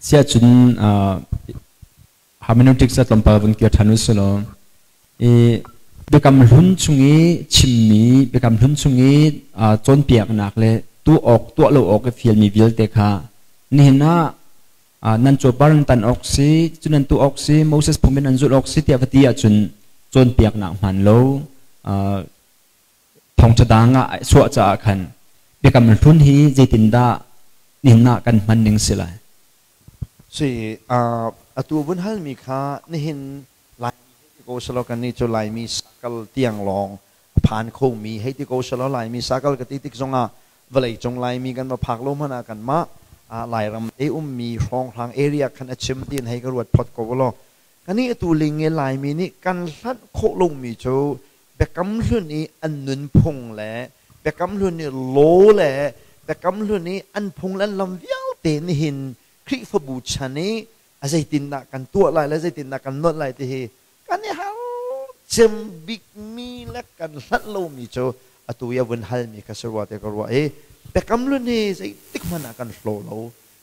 Siahcun hermeneutics ah tlawmpal vun kir ṭhan usih law i Biakam Hlun chung i chimmi Biakam Hlun chung i cawnpiaknak le tuah awk tuah lo awk i fialmi vialte kha nihin ah nan cuapar nan tan awk si, cu nan tuah awk si, Moses phung in nan zulh awk si tiah va ti ahcun cawnpiaknak hmaan lo thawngṭha dang ah chuah caah khan Biakam Hlun hi zeitindah nihin ah kan hman ning si lai? Si, atu vun halmi kha nihin Laimi hei ti ko selaw kannih cu Laimi sakal tiang lawng a phan khomi hei ti ko selaw Laimi sakal ka ti tik zongah vawleicung Laimi kan va phak lo hmanh ah kanmah Lairam te ummi hrawnghrang area khan a chim tiin hei ka ruat phot ko law kannih atu ling i Laimi nih kan hlanh khawh lomi cu Biakam Hlun i an nunphung le Biakam Hlun i law le Biakam Hlun i an phung le an lam vialte nihin Khrihfabu chan i a zeitindah kan tuah lai le zeitindah kan nolh lai ti hi kan i har cem bikmi le kan hlanh lomi cu atu i a vun halmi kha si rua te ka ruah i Biakam Hlun hi zeitik hmanh ah kan hlaw lo.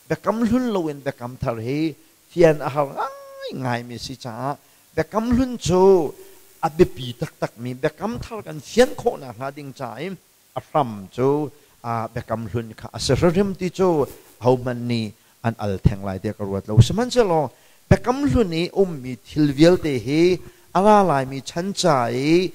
Biakam Hlun loin Biakam Thar hi fian a har ngaingaimi si caah Biakam Hlun cu a biapi taktakmi Biakam Thar kan fian khawh nakhnga ding ca i a hram cu Biakam Hlun kha a si hrimhrim ti cu ahohmanh nih an al theng lai tiah ka ruat lo. Sihmanhsehlaw Biakam Hlun i ummi thil vialte hi a ra laimi chan ca i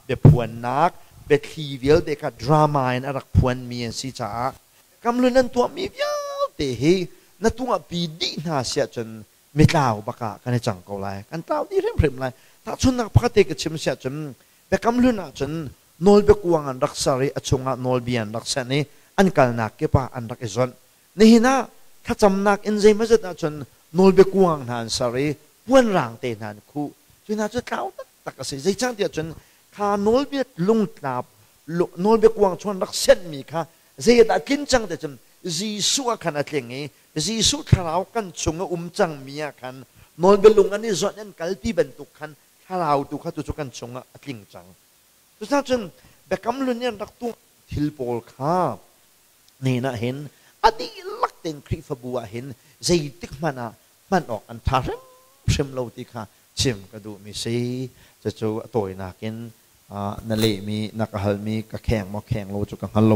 biaphuannak, biathli vialte kha drama in a rak phuanmi an si caah Biakam Hlun an tuahmi vialte hi na tuahpi dih hna siah cun mitlau bak ah kan i cang ko lai. Kan tlau dih hrimhrim lai. Tahchunhnak pakhat te ka chim siah cun Biakam Hlun ah cun nawlbiakuang an rak ser i a chungah nawlbia an rak senh i an kalnak kip ah an rak i zonh. Nihin ah thlacamnak inn zeimawzat ahcun nawlbiakuang hna an ser i puanrang te hna an khuh. Cu hna cu tlau taktak a si. Zeicahtiah cun kha nawlbia lungtlap nawlbiakuang chung an rak senhmi kha zeidah tlin cang ti cun Jesuh ah khan a tling i Jesuh thlarau kan chung a um cangmi ah khan nawlbia lung an i zonh an kalpi bantuk khan thlarau tu kha tucu kan chungah a tling cang. Cucaah cun Biakam Hlun i an rak tuah thil pawl kha nen ah hin a dihlak tein Khrihfabu ah hin zeitik hmanh ah hman awk an ṭha hrimhrim lo ti kha chim ka duhmi si. Cucu a tawinak in na lehmi, na ka halmi ka kheng maw kheng lo cu ka hngal lo.